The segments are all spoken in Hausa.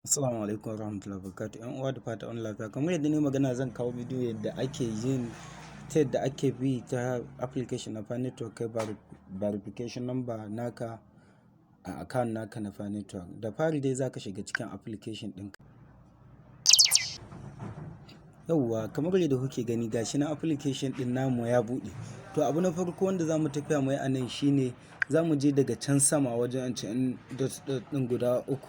Assalamu alaikum warahmatullahi wabarakatuh. 'Yan uwa, da fata an lafiya. Kamar yadda ni magana, zan kawo bidiyo yadda ake yin, ta yadda ake bi ta application na Pi Network kai verification number naka a account naka na Pi Network. Da fari dai zaka shiga cikin application ɗinka. Yauwa, kamar yadda kuke gani, gashi na application ɗin namu ya buɗe. To, abu na farko wanda za mu tafiya mu yi a nan shine za mu je daga can sama wajen can dot dot ɗin guda uku,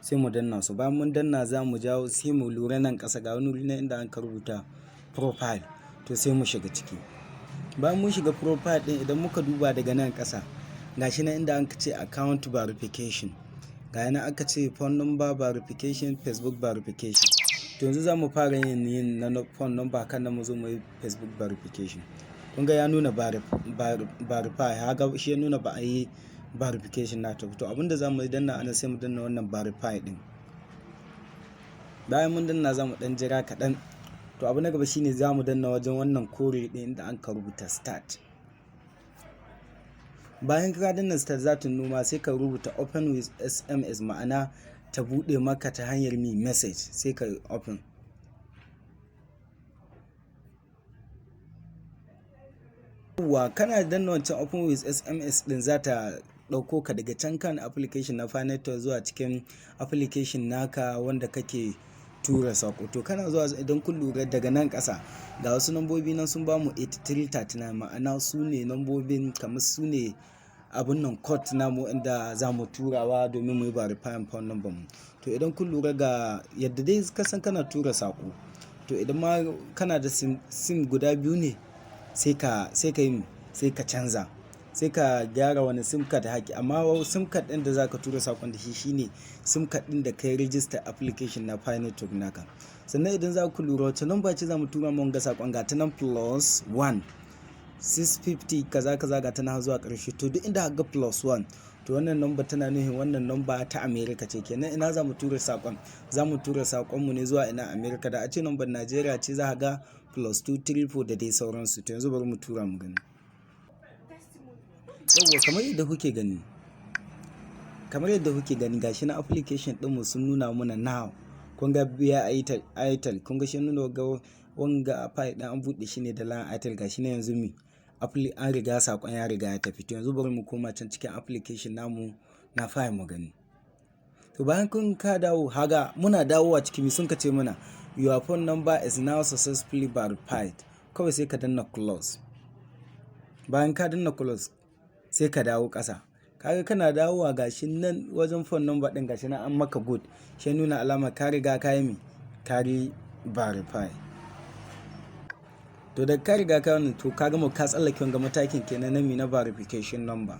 sai mu danna su. Bayan mun danna, za mu jawo, sai mu lura nan ƙasa ga wani wuri na inda aka rubuta profile. To, sai mu shiga ciki. Bayan mun shiga profile ɗin, idan muka duba daga nan ƙasa, gashi nan inda aka ce account verification. Ga nan aka ce phone number verification, Facebook verification. To, yanzu za mu fara yin na phone number, kan nan mu zo mu yi Facebook verification. Kun ga ya nuna verify, haka shi ya nuna ba a yi verification nata. To, abinda za mu danna anan, sai mu danna wannan verify ɗin. Bayan mun danna, za mu ɗan jira kaɗan. To, abu na gaba shine za mu danna wajen wannan kore ɗin inda aka rubuta start. Bayan ka danna start, za ta nuna, sai ka rubuta open with SMS, ma'ana ta buɗe maka ta hanyar mi message, sai ka open. Yauwa, kana danna wancan open with SMS ɗin, za ta ɗauko ka daga can kan application na Pi Network zuwa cikin application naka wanda kake tura saƙo. To, kana zuwa, idan kun lura daga nan ƙasa, ga wasu lambobi nan sun bamu 8339, ma'ana su ne lambobin, kamar su ne abun nan code namu inda za mu turawa domin mu yi verifying phone number mu. To, idan kun lura, ga yadda dai ka san kana tura saƙo. To, idan ma kana da SIM guda biyu ne, sai ka yi, sai ka canza. Sai ka gyara wani SIM card haki. Amma SIM card ɗin da za ka tura saƙon da shi shine SIM card ɗin da ka yi register application na Pi Network naka. Sannan idan za ku lura, wace number ce za mu tura mun ga saƙon? Ga ta nan, +1 650 kaza kaza, ga ta nan zuwa ƙarshe. To, duk inda ga +1, to wannan number tana nufin wannan number ta America ce kenan. Ina za mu tura saƙon? Za mu tura saƙon mu ne zuwa ina? America. Da a ce number Najeriya ce, za ka ga +234 da dai sauransu. To, yanzu bari mu tura mu gani. Yauwa, kamar yadda kuke gani, gashi na application ɗinmu sun nuna muna now. Kun ga biya Airtel, Airtel. Kun ga shi nuna ga wanga file ɗin an buɗe shi ne da line Airtel. Gashi na yanzu mi an riga saƙon ya riga ya tafi. To, yanzu bari mu koma can cikin application namu na file mu gani. To, bayan kun ka dawo, haga muna dawowa ciki, sun ka ce mana "Your phone number is now successfully verified." Kawai sai ka danna close. Bayan ka danna close, sai ka dawo ƙasa. Kaga kana dawowa, gashi nan wajen phone number ɗin, gashi nan an maka good. Shi nuna alama ka riga ka yi mi, ka yi verify. To, da ka riga ka wannan, to ka gama, ka tsallake wanga matakin kenan na mi na verification number.